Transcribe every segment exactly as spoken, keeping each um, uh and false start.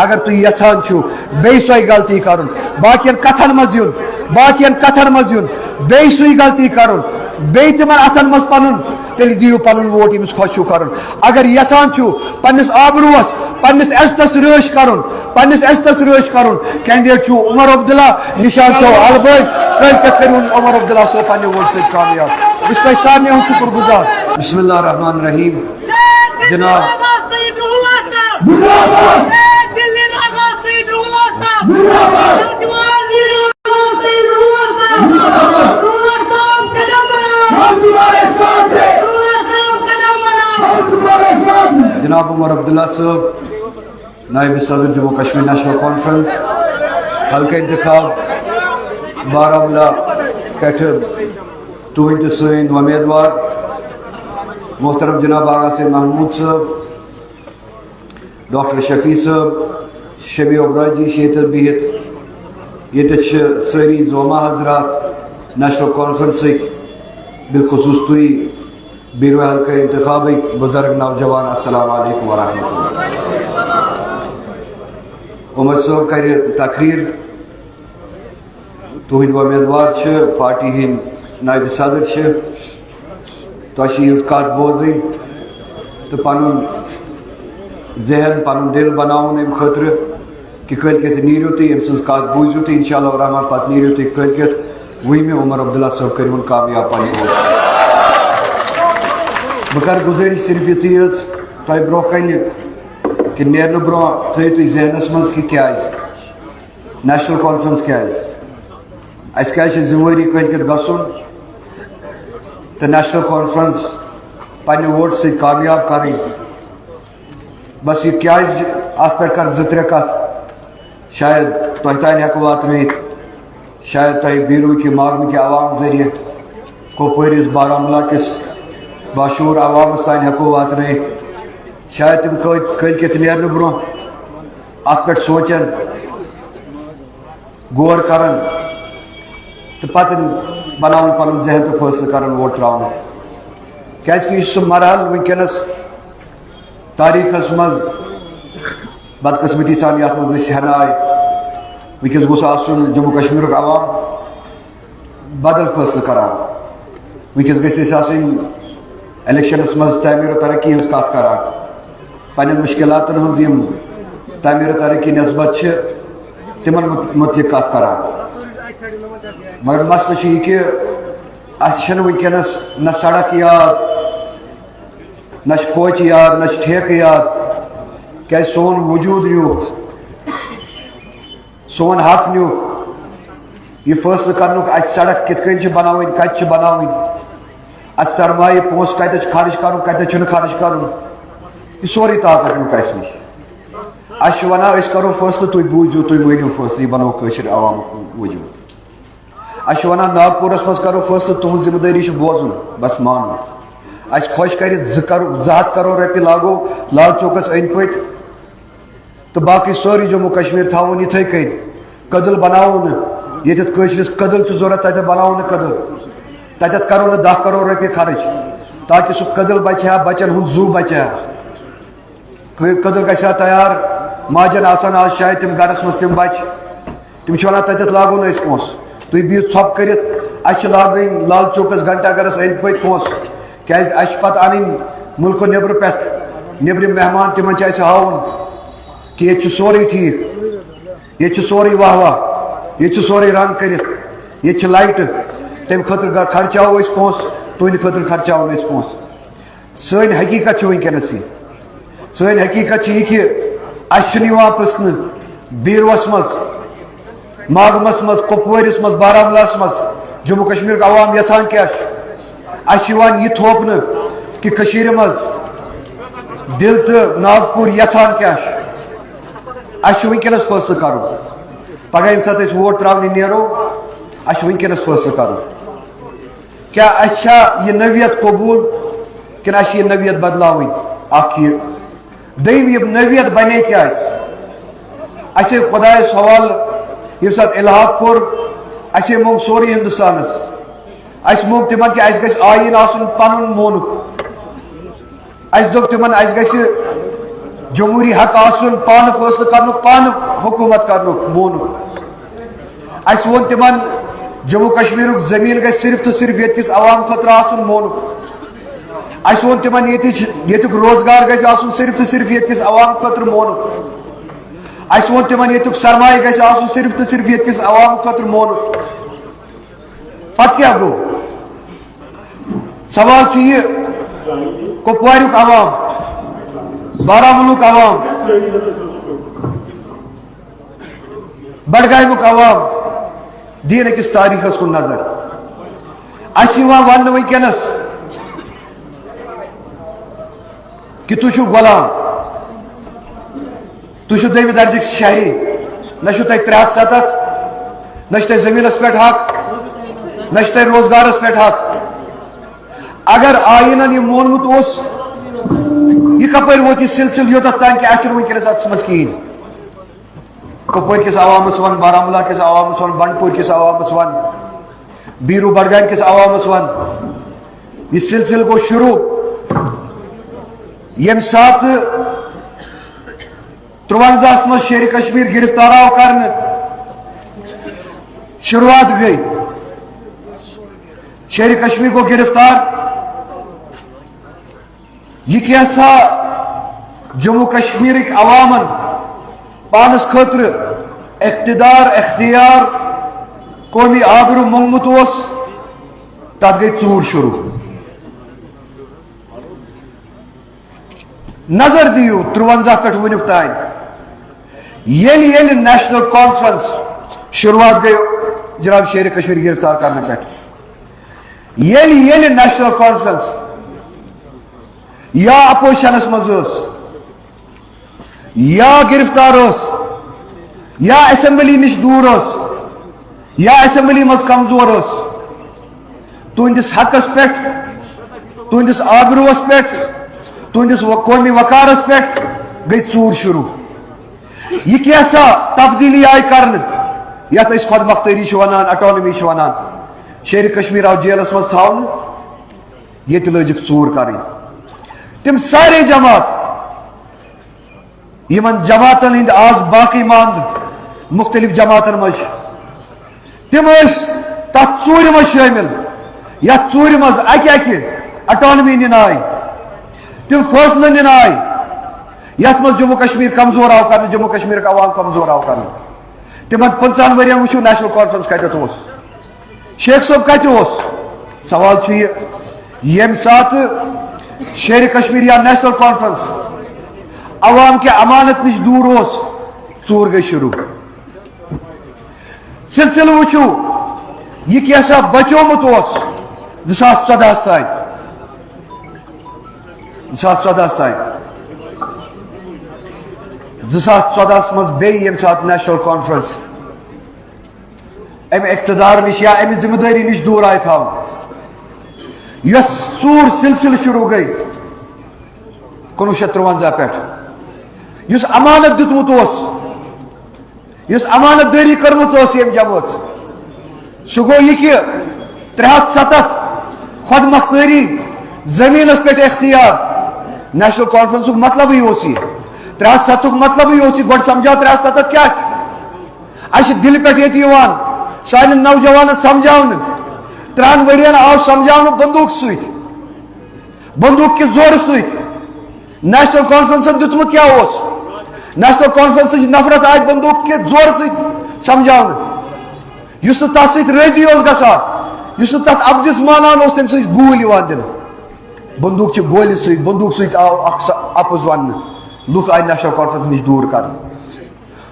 اگر تُہۍ یژھان چھِو بیٚیہِ سۄے غلطی کرُن، باقین کتھن منٛز یُن، باقین کتھن منٛز یُن، بیٚیہِ سُے غلطی کرُن، بیٚیہِ تِمن اتھن منٛز پنُن، تیٚلہِ دِیِو پنُن ووٹ ییٚمِس خۄش چھُو کرُن۔ اگر یژھان چھِو پننِس آبروس، پننِس عزتس رٲچھ کرُن، پننِس عزتس رٲچھ کرُن، کینڈیڈیٹ چھُو عمر عبداللہ، نشان چھُو البٲنۍ، کٲلۍ پٮ۪ٹھ کٔرِو عمر عبداللہ صٲب پننہِ ووٹہٕ سۭتۍ کامیاب۔ بہٕ چھُس تۄہہِ سارنٕے ہُنٛد شُکُر گُزار۔ بسم اللہ الرحمن الرحیم۔ جناب۔ جناب عمر عبداللہ صٲب، نائب صدر جموں کشمیر نیشنل کانفرنس، حلقہ انتخاب بارہمولہ پٮ۪ٹھٕ تُہٕنٛدۍ تہٕ سٲنۍ وۄمیدوار محترم جناب آغا سید محمود صٲب، ڈاکٹر شفیع صٲب، شبیہ اوبراجی چھِ ییٚتٮ۪تھ بِہِتھ، ییٚتٮ۪تھ چھِ سٲری زوما حضرات، نیشنل کانفرنسٕکۍ، بالخصوص تُہۍ بیروہ حلقہ انتخابٕکۍ بُزرگ نوجوان، السلام علیکم ورحمۃ اللہ۔ عمر صٲب کرِ تقریر، تُہٕنٛدۍ وۄمیدوار چھِ، پارٹی ہٕنٛدۍ نٲیِب صدر چھِ، تۄہہِ چھِ یِہٕنٛز کَتھ بوزٕنۍ تہٕ پَنُن ذہن، پَنُن دِل بَناوُن اَمہِ خٲطرٕ کہِ کٲلۍ کٮ۪تھ نیٖرِو تُہۍ، أمۍ سٕنٛز کَتھ بوٗزِو تُہۍ، اِنشاء اللہ الرحمن پَتہٕ نیٖرِو تُہۍ کٲلۍ کٮ۪تھ وُہِمہِ عمر عبداللہ صٲب کٔرِوُن کامیاب پَنٕنۍ ووٹ۔ بہٕ کَرٕ گُزٲرِش صرف یِژٕے یٲژ تۄہہِ برٛونٛہہ کَنہِ کہِ نیرنہٕ برٛونٛہہ تھٲیِو تُہۍ ذہنَس منٛز کہِ کیٛازِ۔ نیشنل کانفرنس کیٛازِ؟ اَسہِ کیٛازِ چھِ ذمہٕ وٲری کٲلۍ کٮ۪تھ گژھُن تہٕ نیشنل کانفرنس پننہِ ووٹہٕ سۭتۍ کامیاب کرٕنۍ؟ بس یہِ کیٛازِ، اَتھ پٮ۪ٹھ کر زٕ ترٛےٚ کتھ، شاید تۄہہِ تام ہٮ۪کہٕ واتنٲیِتھ، شاید تۄہہِ بیروٗ کہِ ماگمہٕ کہِ عوام ذٔریعہٕ، کۄپوٲرِس بارہمولہ کِس باشعوٗر عوامس تام ہٮ۪کو واتنٲیِتھ۔ شاید تِم کٲلۍ، کٲلۍ کٮ۪تھ نیرنہٕ برونٛہہ اتھ پٮ۪ٹھ سونٛچن، غور کران تہٕ پتہٕ بناوُن پنُن ذہن تہٕ فٲصلہٕ کران ووٹ تراوُن۔ کیازِ کہِ یہِ چھُ سُہ مرحلہٕ وٕنکیٚنس تٲریٖخس منٛز بدقسمتی سان یتھ منٛز أسۍ ہٮ۪نہٕ آے۔ وٕنکیٚس گوٚژھ آسُن جموں کشمیرُک عوام بدل فٲصلہٕ کران۔ وٕنکیٚس گژھِ أسۍ آسٕنۍ الیکشنس منٛز تعمیر و ترقی ہٕنٛز کتھ کران، پننٮ۪ن مشکلاتن ہٕنٛز یِم تعمیر و ترقی نسبت چھِ، تِمن مت-، متعلق کتھ کران۔ مگر مسلہٕ چھُ یہِ کہِ اسہِ چھنہٕ وٕنکیٚنس نہ سڑک یاد، نہ چھِ کوچہِ یاد، نہ چھِ ٹھیکہٕ یاد، کیازِ سون وجود نیوٗ، سون حق نیوٗ۔ یہِ فٲصلہٕ کرنُک اسہِ سڑک کِتھ کٔنۍ چھِ بناوٕنۍ، کتہِ چھِ بناوٕنۍ، اسہِ سرمایہِ پونٛسہٕ کتٮ۪تھ چھُ خرٕچ کرُن، کتٮ۪تھ چھُنہٕ خرٕچ کرُن، یہِ سورُے طاقت نیوٗکھ اسہِ نِش۔ اسہِ چھِ ونان، أسۍ کرو فٲصلہٕ، تُہۍ بوٗزِو، تُہۍ مٲنِو فٲصلہٕ، یہِ بناوو کٲشِر عوامُک وجوٗد۔ اسہِ چھِ ونان، ناگپوٗرس منٛز کرو فٲصلہٕ، تُہٕنٛز ذمہٕ دٲری چھِ بوزُن، بس مانُن۔ اسہِ خۄش کرِ زٕ کرو-، زٕ ہتھ کرور رۄپیہِ لاگو لال چوکس أنٛدۍ پٔکۍ تہٕ باقٕے سٲرٕے جموں کشمیر تھاوون یِتھے کٔنۍ۔ کدل بناوو نہٕ، ییٚتٮ۪تھ کٲشرِس کدل چھُ ضروٗرت، تتٮ۪تھ بناوو نہٕ کدل، تتٮ۪تھ کرو نہٕ دَہ کرور رۄپیہِ خرٕچ، تاکہِ سُہ کدل بچہِ ہا، بچن ہُنٛد زُو بچہِ ہا۔ کٔ-، کٔدٕل گژھِ ہا تیار، ماجن آسن آز شاید تِم گرس منٛز تِم بچہِ، تِم چھِ ونان، تتٮ۪تھ لاگو نہٕ أسۍ پونٛسہٕ، تُہۍ بِہِو ژھۄپہٕ کٔرِتھ، اسہِ چھِ لاگٕنۍ لال چوکس گھنٹہ گرس أنٛدۍ پٔکۍ پونٛسہٕ، کیازِ اسہِ چھِ پتہٕ انٕنۍ مُلکہٕ نیٚبرٕ پٮ۪ٹھ، نیٚبرِم مہمان، تِمن چھِ اسہِ ہاوُن کہِ ییٚتہِ چھُ سورُے ٹھیٖک، ییٚتہِ چھُ سورُے واہ واہ، ییٚتہِ چھُ سورُے رنگ کٔرِتھ، ییٚتہِ چھِ لایٹہٕ، تمہِ خٲطرٕ گ-، خرچاوو أسۍ پونٛسہٕ، تُہنٛدِ خٲطرٕ خرچاوو نہٕ أسۍ پونٛسہٕ۔ سٲنۍ حقیٖقت چھِ وٕنکیٚنَس یہِ۔ سٲنۍ حقیٖقت چھِ یہِ کہِ اَسہِ چھُنہٕ یِوان پرٛژھنہٕ بیٖروَس منٛز، ماگمَس منٛز، کۄپوٲرِس منٛز، بارہمولاہَس منٛز جموں کشمیٖرُک عوام یَژھان کیٛاہ چھُ۔ اَسہِ چھُ یِوان یہِ تھوپنہٕ کہِ کٔشیٖرِ منٛز دِل تہٕ ناگپوٗر یَژھان کیٛاہ چھُ۔ اَسہِ چھُ وٕنکیٚنَس فٲصلہٕ کَرُن۔ پَگاہ ییٚمہِ ساتہٕ أسۍ ووٹ ترٛاونہِ نیرو، اَسہِ چھُ وٕنکیٚنَس فٲصلہٕ کَرُن۔ کیٛاہ اَسہِ چھا یہِ نوعیت قبوٗل کِنہٕ اَسہِ چھِ یہِ نوعیت بدلاوٕنۍ؟ اَکھ یہِ۔ دوٚیِم، یہِ نوعیت بنے کیٛازِ؟ اَسے خۄدایَس حوالہٕ ییٚمہِ ساتہٕ الحاق کوٚر، اَسے موٚنگ سورُے ہِندُستانَس۔ اَسہِ موٚنگ تِمَن کہِ اَسہِ گژھِ آیٖن آسُن پَنُن مونُک۔ اَسہِ دوٚپ تِمَن، اَسہِ گژھِ جمہوری حق آسُن، پانہٕ فٲصلہٕ کرنُک، پانہٕ حکوٗمت کرنُک مونُکھ۔ اَسہِ ووٚن تِمن، جموں کشمیرُک زٔمیٖن گژھِ صرف تہٕ صرف ییٚتہِ کِس عوام خٲطرٕ آسُن، مونُکھ۔ اَسہِ ووٚن تِمن، ییٚتِچ، ییٚتیُک روزگار گژھِ آسُن صرف تہٕ صرف ییٚتہِ کِس عوام خٲطرٕ، مونُکھ۔ اَسہِ ووٚن تِمن، ییٚتیُک سرمایہِ گژھِ آسُن صرف تہٕ صرف ییٚتہِ کِس عوام خٲطرٕ، مونُکھ۔ پتہٕ کیٛاہ گوٚو؟ سوال چھُ یہِ، کپواریُک عوام، بارہمولہُک عوام، بڈگامیُک عوام، دِیِن أکِس تٲریٖخس کُن نظر۔ اَسہِ چھُ یِوان وننہٕ وٕنکیٚنس کہِ تُہۍ چھِو غلام، تُہۍ چھِو دوٚیمہِ درجٕکۍ شہری، نہ چھُو تۄہہِ ترٛےٚ ہَتھ سَتَتھ، نہ چھُ تۄہہِ زٔمیٖنَس پٮ۪ٹھ حق، نہ چھُ تۄہہِ روزگارَس پٮ۪ٹھ حق۔ اگر آیٖنَن یہِ مونمُت اوس، یہِ کَپٲرۍ ووت یہِ سلسلہٕ یوٚتَتھ تام کہِ اَسہِ چھُنہٕ وٕنکیٚنَس اَتھ منٛز کِہیٖنۍ؟ کۄپوٲرۍ کِس عوامَس وَن، بارہمولہ کِس عوامَس وَن، بنڈپوٗر کِس عوامَس وَن، بیٖرو بڈگامہِ کِس عوامَس وَن، یہِ سلسلہٕ گوٚو شروٗع ییٚمہِ ساتہٕ ترٛوَنزاہَس منٛز شیرِ کشمیر گرفتار آو کرنہٕ، شروٗعات گٔے، شیرِ کشمیر گوٚو گرفتار۔ یہِ کیٛاہ سا جموں کشمیرٕکۍ عوامن پانس خٲطرٕ اقتدار، اختیار، قومی آبرو مونگمُت اوس، تتھ گٔے ژوٗر شروٗع۔ نظر دِیِو ترٛوَنزاہ پٮ۪ٹھ وٕنیُک تام، ییٚلہِ ییٚلہِ نیشنل کانفرنس شروٗعات گٔے جناب شیرِ کشمیر گرفتار کرنہٕ پٮ۪ٹھ، ییٚلہِ ییٚلہِ نیشنل کانفرنس یا اپوزیشنس منٛز ٲس، یا گرفتار ٲس، یا اسمبلی نِش دوٗر ٲس، یا اسمبلی منٛز کمزور ٲس، تُہنٛدِس حقس پٮ۪ٹھ، تُہنٛدِس آبروس پٮ۪ٹھ، تُہنٛدِس و-، قومی وقارس پٮ۪ٹھ گٔے ژوٗر شروٗع۔ یہِ کیٛاہ سا تبدیٖلی آیہِ کرنہٕ، یتھ أسۍ خۄد مۄختٲری چھِ ونان، اٹانمی چھِ ونان؟ شیرِ کشمیر آو جیلس منٛز تھاونہٕ، ییٚتہِ لٲجِکھ ژوٗر کرٕنۍ۔ تِم سارے جماعت، یِمن جماعتن ہٕنٛدۍ آز باقٕے ماند مُختٔلِف جماعتن منٛز چھِ، تِم ٲسۍ تتھ ژوٗرِ منٛز شٲمِل، یتھ ژوٗرِ منٛز اکہِ اکہِ اٹانمی نِنہٕ آیہِ، تِم فٲصلہٕ نِنہٕ آیہِ، یتھ منٛز جموں کشمیر کمزور آو کرنہٕ، جموں کشمیرُک عوام کمزور آو کرنہٕ۔ تِمن پٕنٛژٕہن ؤرین وٕچھِو نیشنل کانفرنس کتٮ۪تھ اوس، شیخ صٲب کتہِ اوس؟ سوال چھُ یہِ، ییٚمہِ ساتہٕ شیرِ کشمیر یا نیشنل کانفرنس عوام کہِ امانت نِش دوٗر اوس، ژوٗر گٔے شروٗع۔ سلسلہٕ وٕچھِو، یہِ کیٛاہ سا بچومُت اوس زٕ ساس ژۄدہَس تام، زٕ ساس ژۄدہَس تام، زٕ ساس ژۄدہَس منٛز بیٚیہِ ییٚمہِ ساتہٕ نیشنل کانفرنس امہِ اقتدار نِش یا امہِ ذمہٕ دٲری نِش دوٗر آیہِ تھاونہٕ۔ یۄس ژوٗر سلسلہٕ شروٗع گٔے کُنوُہ شیٚتھ ترٛوَنزاہ پٮ۪ٹھ، یُس امانت دیُتمُت اوس، یُس امانت دٲری کٔرمٕژ ٲس ییٚمہِ جمٲژ، سُہ گوٚو یہِ کہِ ترٛےٚ ہَتھ سَتَتھ خۄد مۄختٲری، زٔمیٖنَس پٮ۪ٹھ اختیار۔ نیشنل کانفرنسُک مطلبٕے اوس یہِ۔ ترٛےٚ ہَتھ سَتَتھُک مطلبٕے اوس یہِ۔ گۄڈٕ سمجھاو ترٛےٚ ہَتھ سَتَتھ کیٛاہ چھُ؟ اَسہِ چھِ دِلہِ پٮ۪ٹھ ییٚتہِ یِوان سانٮ۪ن نوجوانن سمجھاونہٕ۔ ترٛہَن ؤرین آو سمجھاونہٕ بندوٗق سۭتۍ، بندوٗق کہِ زورٕ سۭتۍ۔ نیشنل کانفرنسن دیُتمُت کیٛاہ اوس؟ نیشنل کانفرنسٕچ نفرت آیہِ بندوٗق کہِ زورٕ سۭتۍ سمجھاونہٕ۔ یُس نہٕ تَتھ سۭتۍ رٲضی اوس گژھان، یُس نہٕ تَتھ اپزِس مانان اوس، تٔمۍ سٕنٛز گوٗلۍ یِوان دِنہٕ۔ بندوٗق چہِ گولہِ سۭتۍ، بندوٗق سۭتۍ آو اکھ سا-، اپُز وننہٕ۔ لُکھ آیہِ نیشنل کانفرنس نِش دوٗر کرنہٕ۔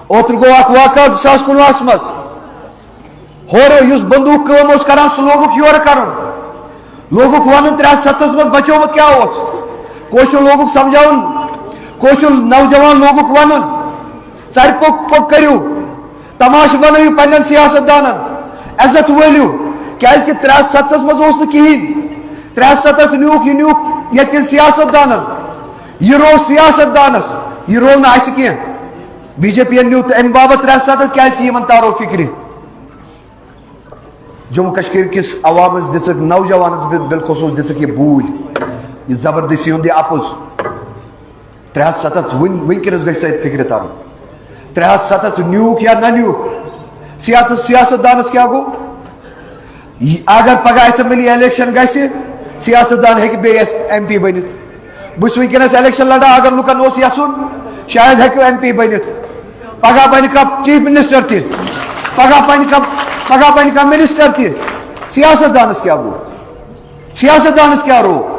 اوترٕ گوٚو اکھ واقعہ زٕ ساس کُنوُہَس منٛز۔ ہورٕ یُس بندوٗق کٲم اوس کران، سُہ لوگُکھ یورٕ کرُن۔ لوگُکھ ونُن، ترٛےٚ ہَتھ سَتَتھَس منٛز بچومُت کیٛاہ اوس؟ کٲشُر لوگُکھ سمجھاوُن، کٲشُر نوجوان لوگُکھ ونُن، ژرِ پوٚک پوٚک کٔرِو، تماشہٕ بنٲیِو پننٮ۪ن سیاست دانن، عزت وٲلِو، کیازِ کہِ ترٛےٚ ہَتھ سَتَتھَس منٛز اوس نہٕ کِہیٖنۍ۔ ترٛےٚ ہَتھ سَتَتھ نیوٗکھ، یہِ نیوٗکھ ییٚتہِ کٮ۪ن سیاست دانن، یہِ روو سیاست دانس، یہِ روو نہٕ اسہِ کینٛہہ۔ بی جے پی یَن نیوٗ تہٕ امہِ باپتھ ترٛےٚ ہَتھ سَتَتھ کیازِ کہِ یِمن تارو فکرِ۔ جموں کشمیر کِس عوامس دِژٕکھ، نوجوانس بِل-، بالخصوص دِژٕکھ یہِ بوٗلۍ، یہِ زبردستی ہُنٛد یہِ اپُز۔ ترٛےٚ ہَتھ سَتَتھ وٕنۍ وٕنکیٚنَس گژھِ سُہ اَتہِ فِکرِ تَرُن۔ ترٛےٚ ہَتھ سَتَتھ نیوٗکھ یا نہ نیوٗکھ، سیاست سیاست دانَس کیٛاہ گوٚو؟ یہِ اگر پگاہ اسمبلی الیکشن گژھِ، سیاست دان ہیٚکہِ بیٚیہِ ایم پی بٔنِتھ۔ بہٕ چھُس وٕنکیٚنَس الیکشن لڑان، اگر لُکن اوس یَژھُن، شاید ہیٚکِو ایم پی بٔنِتھ۔ پگاہ بنہِ کانٛہہ چیف منسٹر تہِ، پگاہ بنہِ کانٛہہ پگاہ بنہِ کانٛہہ منسٹر تہِ۔ سیاست دانَس کیٛاہ گوٚو؟ سیاست دانَس کیٛاہ روو؟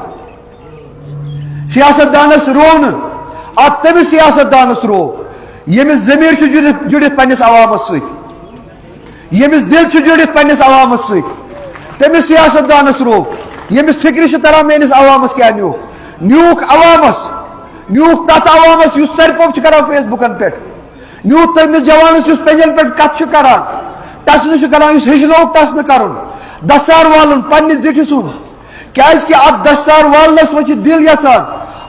سیاست دانس روو نہٕ، اتھ تٔمِس سیاست دانس روو، ییٚمِس ضمیر چھُ جُڑِتھ جُڑِتھ پننِس عوامس سۭتۍ، ییٚمِس دِل چھُ جُڑِتھ پننِس عوامس سۭتۍ، تٔمِس سیاست دانس روو، ییٚمِس فکرِ چھِ تران میٲنِس عوامس کیٛاہ نیوٗکھ، نیوٗکھ عوامس، نیوٗکھ تتھ عوامس یُس سرپوٚپ چھُ کران فیس بُکن پٮ۪ٹھ، نیوٗکھ تٔمِس جوانس یُس پنجن پٮ۪ٹھ کتھ چھُ کران، ٹسنہٕ چھُ کران، یُس ہیٚچھنووُکھ ٹسنہٕ کرُن، دستار والُن پننہِ زِٹھِ سُنٛد۔ کیازِ کہِ اتھ دستار والنس منٛز چھِ دِل یژھان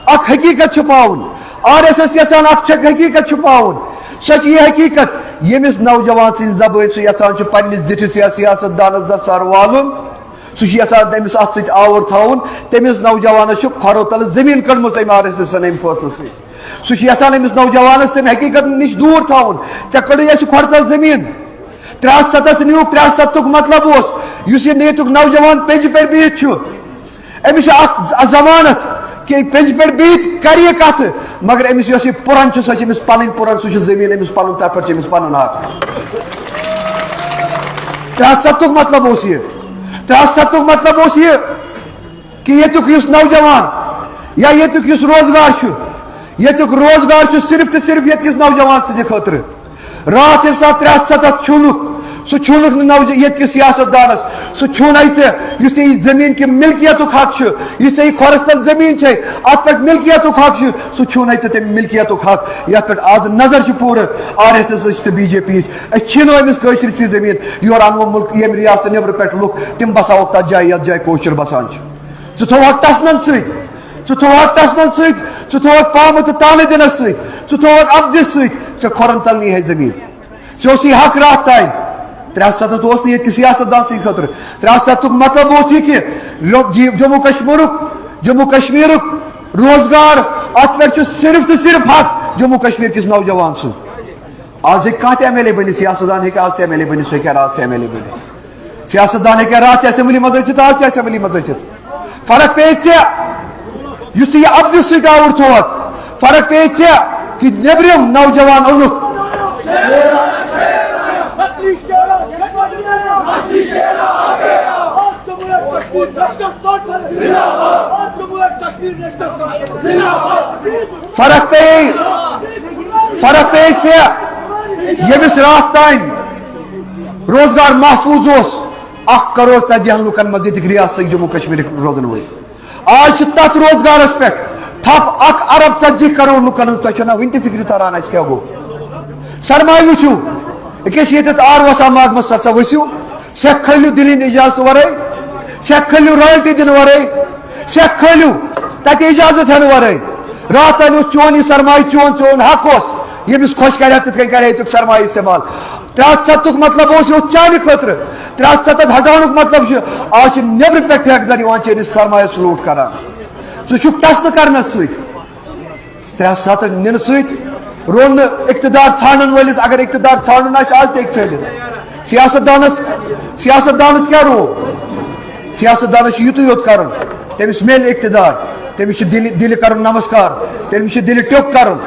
اکھ حقیقت چھپاوُن، آر ایس ایس یژھان اکھ چھِ حقیقت چھپاوُن۔ سۄ چھِ یہِ حقیقت، ییٚمِس نوجوان سٕنٛزِ زبٲنۍ سُہ یژھان چھُ پننِس زِٹھِس یا سیاست دانس دستار والُن، سُہ چھُ یژھان تٔمِس اتھ سۭتۍ آوُر تھاوُن۔ تٔمِس نوجوانس چھُ کھۄرو تلہٕ زٔمیٖن کٔڑمٕژ أمۍ آر ایس ایسن امہِ فٲصلہٕ سۭتۍ۔ سُہ چھُ یژھان أمِس نوجوانس تمہِ حقیقت نِش دوٗر تھاوُن۔ ژےٚ کٔڑٕے اَسہِ کھۄرٕ تل زٔمیٖن۔ ترٛےٚ ہَتھ سَتَتھ نیوٗکھ، ترٛےٚ ہَتھ سَتَتھُک مطلب اوس، یُس یہِ نیتُک نوجوان پنجہِ پٮ۪ٹھ بِہِتھ چھُ، أمِس چھُ اکھ ض-، ضمانت کہِ پنجہِ پٮ۪ٹھ بِہِتھ کرِ یہِ کتھٕ، مگر أمِس یۄس یہِ پُرن چھُ، سۄ چھِ أمِس پنٕنۍ پُرن، سُہ چھُ زٔمیٖن أمِس پنُن، تتھ پٮ۪ٹھ چھُ أمِس پنُن حق۔ ترٛےٚ ہَتھ سَتَتھُک مطلب اوس یہِ، ترٛےٚ ہَتھ سَتَتھُک مطلب اوس یہِ، کہِ ییٚتیُک یُس نوجوان یا ییٚتیُک یُس روزگار چھُ، ییٚتیُک روزگار چھُ صرف تہٕ صرف ییٚتہِ کِس نوجوان سٕنٛدِ خٲطرٕ۔ راتھ ییٚمہِ ساتہٕ ترٛےٚ ہَتھ سَتَتھ چھُنُکھ، سُہ چھُنُکھ نہٕ نوج-، ییٚتہِ کِس سیاست دانس، سُہ چھُنَے ژےٚ، یُس ژےٚ یہِ زٔمیٖن کہِ مِلکیتُک حق چھُ، یُس ژےٚ یہِ کھۄرس تل زٔمیٖن چھے، اتھ پٮ۪ٹھ مِلکیتُک حق چھُ، سُہ چھُنَے ژےٚ تَمہِ مِلکیتُک حق، یتھ پٮ۪ٹھ آز نظر چھِ پوٗرٕ آر ایس ایسٕچ تہٕ بی جے پیچ۔ أسۍ چھِنہٕ أمِس کٲشرِس یہِ زٔمیٖن، یورٕ انوو مُلک، ییٚمہِ ریاستہٕ نیٚبرٕ پٮ۪ٹھ لُکھ، تِم بساوکھ تتھ جایہِ، یتھ جایہِ کٲشُر بسان چھُ۔ ژٕ تھووہکھ ٹسنن سۭتۍ، ژٕ تھووہکھ ٹسنن سۭتۍ، ژٕ تھووہکھ پامہٕ تہٕ تانہٕ دِنس سۭتۍ، ژٕ تھووہکھ اَپزِ سۭتۍ، ژےٚ کھۄرن تل نی ہے زٔمیٖن۔ ژےٚ اوسُے حق راتھ تام۔ ترٛےٚ ہَتھ سَتَتھ اوس نہٕ ییٚتہِ کہِ سیاست دان سٕنٛدِ خٲطرٕ۔ ترٛےٚ ہَتھ سَتَتھُک مطلب اوس یہِ کہِ رو-، جی-، جموں کشمیٖرُک، جموں کشمیٖرُک روزگار، اتھ پٮ۪ٹھ چھُ صرف تہٕ صرف حق جموں کشمیٖر کِس نوجوان سُنٛد۔ آز ہیٚکہِ کانٛہہ تہِ ایم ایل اے بٔنِتھ، سیاست دان ہیٚکہِ آز تہِ ایم ایل اے بٔنِتھ، سُہ ہیٚکہِ ہا راتھ تہِ ایم ایل اے بٔنِتھ۔ سیاست دان ہیٚکہِ ہا راتھ تہِ اسمبلی منٛز ٲسِتھ، آز تہِ اسمبلی منٛز ٲسِتھ۔ فرق پیٚیہِ ژےٚ، یُس ژٕ یہِ اَپزِ سۭتۍ آوُر تھووَتھ، فرق پیٚیہِ ژےٚ کہِ نیٚبرِم نوجوان اوٚنُکھ۔ فرق پیٚیہِ، فرق پیٚیہِ ژےٚ، ییٚمِس راتھ تام روزگار محفوٗظ اوس اکھ کرور ژتجی ہن لُکن منٛز، ییٚتِکۍ ریاستٕکۍ جموں کشمیٖرٕکۍ روزن وٲلۍ۔ آز چھِ تتھ روزگارس پٮ۪ٹھ تھپھ اکھ ارب ژتجی کرور لُکن ہٕنٛز۔ تۄہہِ چھو نہ وُنہِ تہِ فکرِ تران اَسہِ کیٛاہ گوٚو؟ سرمایہِ وٕچھِو، أکیٛاہ چھِ ییٚتٮ۪تھ آر وسان ماگمس سۭتۍ، سا ؤسِو، سٮ۪کھ کھٲلِو دِلہِ ہِنٛدِ اجازتہٕ ورٲے، سٮ۪کھ کھٲلِو royalty دِنہٕ ورٲے، سٮ۪کھ کھٲلِو تتہِ اجازت ہٮ۪نہٕ ورٲے۔ راتھ تام اوس چون یہِ سرمایہِ، چون، چون حق اوس، ییٚمِس خۄش کرِ ہا تِتھ کٔنۍ کرِ ہا ییٚتیُک سرمایہِ استعمال۔ ترٛےٚ ہَتھ سَتَتھُک مطلب اوس، یہِ اوس چانہِ خٲطرٕ۔ ترٛےٚ ہَتھ سَتَتھ ہٹاونُک مطلب چھُ، آز چھِ نیٚبرٕ پٮ۪ٹھ ٹھیکہٕ دار یِوان چٲنِس سرمایَس لوٗٹ کران۔ ژٕ چھُکھ ٹسنہٕ کرنَس سۭتۍ۔ ترٛےٚ ہَتھ سَتَتھ نِنہٕ سۭتۍ روٚن نہٕ اقتدار ژھانڈن وٲلِس، اگر اقتدار ژھانڈُن آسہِ، آز تہِ ہیٚکہِ ژھٲنڈِتھ۔ سیاست دانس، سیاست دانس کیٛاہ روو؟ سیاست دانس چھُ یِتُے یوت کرُن، تٔمِس میلہِ اقتدار، تٔمِس چھُ دِلہِ، دِلہِ کرُن نمسکار، تٔمِس چھُ دِلہِ ٹیوٚک کرُن۔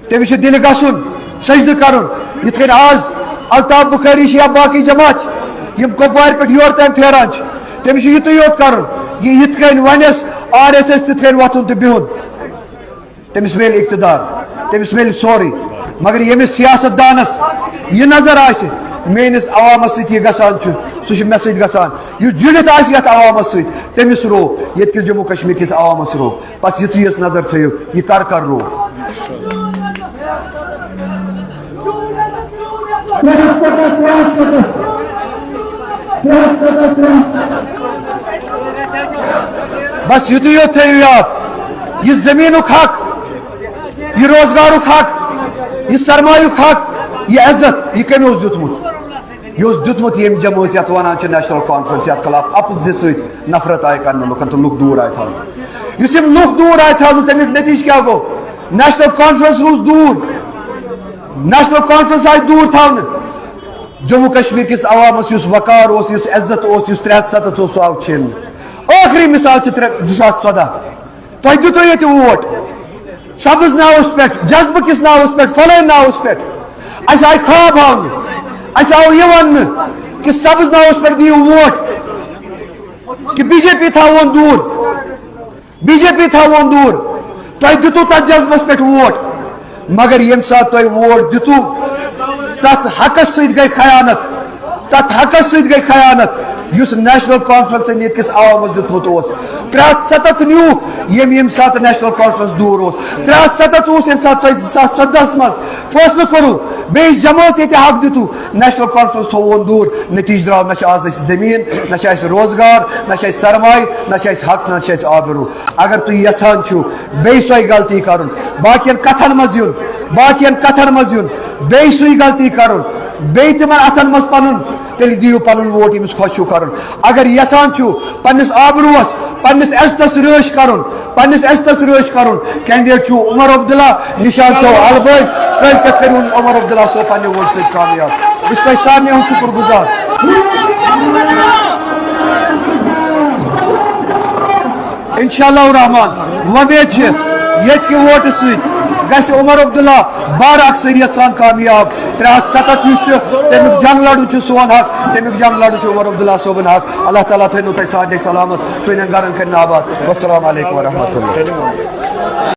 تٔمِس چھُ دِلہِ گژھُن، سجدٕ کرُن۔ یِتھ کٔنۍ آز الطاف بخاری چھِ یا باقٕے جماعت چھِ، یِم کۄپوارِ پٮ۪ٹھ یور تام پھیران چھِ، تٔمِس چھُ یِتُے یوت کرُن، یہِ یِتھ کٔنۍ ونٮ۪س آر ایس ایس تِتھ کٔنۍ وۄتھُن تہٕ بِہُن۔ تٔمِس میلہِ اقتدار، تٔمِس میلہِ سورُے۔ مگر ییٚمِس سیاست دانس یہِ نظر آسہِ، میٲنِس عوامس سۭتۍ یہِ گژھان چھُ، سُہ چھُ مےٚ سۭتۍ گژھان۔ یُس جُڑِتھ آسہِ یتھ عوامس سۭتۍ، تٔمِس رو، ییٚتہِ کِس جموں کشمیر کِس عوامس رو۔ بس یِژٕے یٲژ نظر تھٲیِو، یہِ کر کر رو۔ بس یِتُے یوت تھٲیِو یاد، یہِ زٔمیٖنُک حق، یہِ روزگارُک حق، یہِ سرمایُک حق، یہِ عزت، یہِ کٔمۍ اوس دیُتمُت؟ یہِ اوس دیُتمُت ییٚمۍ جمٲژ یَتھ وَنان چھِ نیشنل کانفرنس، یَتھ خلاف اَپزِ سۭتۍ نفرت آیہِ کرنہٕ لُکن تہٕ لُکھ دوٗر آیہِ تھاونہٕ۔ یُس یِم لُکھ دوٗر آیہِ تھاونہٕ، تَمیُک نتیٖجہٕ کیٛاہ گوٚو؟ نیشنل کانفرنس روٗز دوٗر، نیشنل کانفرنس آیہِ دوٗر تھاونہٕ۔ جموں کشمیر کِس عوامس یُس وقار اوس، یُس عزت اوس، یُس ترٛےٚ ہتھ ستتھ اوس، سُہ آو چھیننہٕ۔ ٲخری مثال چھِ ترٛےٚ، زٕ ساس ژۄدہ۔ تۄہہِ دیُتوٕ ییٚتہِ ووٹ سبز ناوس پٮ۪ٹھ، جذبہٕ کِس ناوس پٮ۪ٹھ، فلٲنۍ ناوس پٮ۪ٹھ۔ اَسہِ آیہِ خواب ہاونہٕ، اَسہِ آو یہِ وننہٕ کہِ سبز ناوس پٮ۪ٹھ دِیِو ووٹ، کہِ بی جے پی تھاوون دوٗر۔ بی جے پی تھاوون دوٗر۔ تۄہہِ دیُتوٕ تتھ جذبس پٮ۪ٹھ ووٹ، مگر ییٚمہِ ساتہٕ تۄہہِ ووٹ دیُتوٕ، تتھ حقس سۭتۍ گٔے خیانت، تتھ حقس سۭتۍ گٔے خیانت، یُس نیشنل کانفرنسن ییٚتہِ کِس عوامس دیُتمُت اوس۔ ترٛےٚ ہتھ ستتھ نیوٗکھ، ییٚمہِ، ییٚمہِ ساتہٕ نیشنل کانفرنس دوٗر اوس۔ ترٛےٚ ہتھ ستتھ اوس ییٚمہِ ساتہٕ تۄہہِ زٕ ساس ژۄدہس منٛز فٲصلہٕ کوٚروٕ، بیٚیِس جمٲژ ییٚتہِ حق دیُتوٕ، نیشنل کانفرنس تھووُن دوٗر۔ نتیجہٕ درٛاو، نہ چھِ آز اَسہِ زٔمیٖن، نہ چھِ اَسہِ روزگار، نہ چھِ اَسہِ سرمایہِ، نہ چھِ اَسہِ حق، نہ چھِ اَسہِ آبروٗ۔ اگر تُہۍ یژھان چھِو بیٚیہِ سۄے غلطی کرُن، باقین کتھن منٛز یُن، باقین کتھن منٛز یُن، بیٚیہِ سُے غلطی کرُن، بیٚیہِ تِمن اتھن منٛز پنُن، تیٚلہِ دِیِو پنُن ووٹ ییٚمِس خۄش چھُو کرُن۔ اگر یژھان چھِو پننِس آبروٗہس، پننِس عزتس رٲچھ کرُن، پننِس عزتس رٲچھ کرُن، کینڈیڈیٹ چھُو عمر عبداللہ، نشان چھُو البٲنۍ، کٲلۍ پٮ۪ٹھ کٔرِو عمر عبداللہ صٲب پننہِ ووٹہٕ سۭتۍ کامیاب۔ بہٕ چھُس تۄہہِ سارنٕے ہُنٛد شُکر گُزار۔ انشاءاللہ الرحمن، وۄمید چھِ ییٚتہِ کہِ ووٹہٕ سۭتۍ گژھِ عمر عبداللہ بارٕ اکثریت سان کامیاب۔ ترٛےٚ ہتھ ستتھ یُس چھُ، تَمیُک جنگ لڑُن چھُ سون حق، تَمیُک جنگ لڑُن چھُ عمر عبداللہ صٲبُن حق۔ اللہ تعالیٰ تھٲینو تۄہہِ سارنٕے سلامت، تُہنٛدٮ۪ن گرن کٔرِن آباد۔ والسلام علیکم ورحمۃ اللہ۔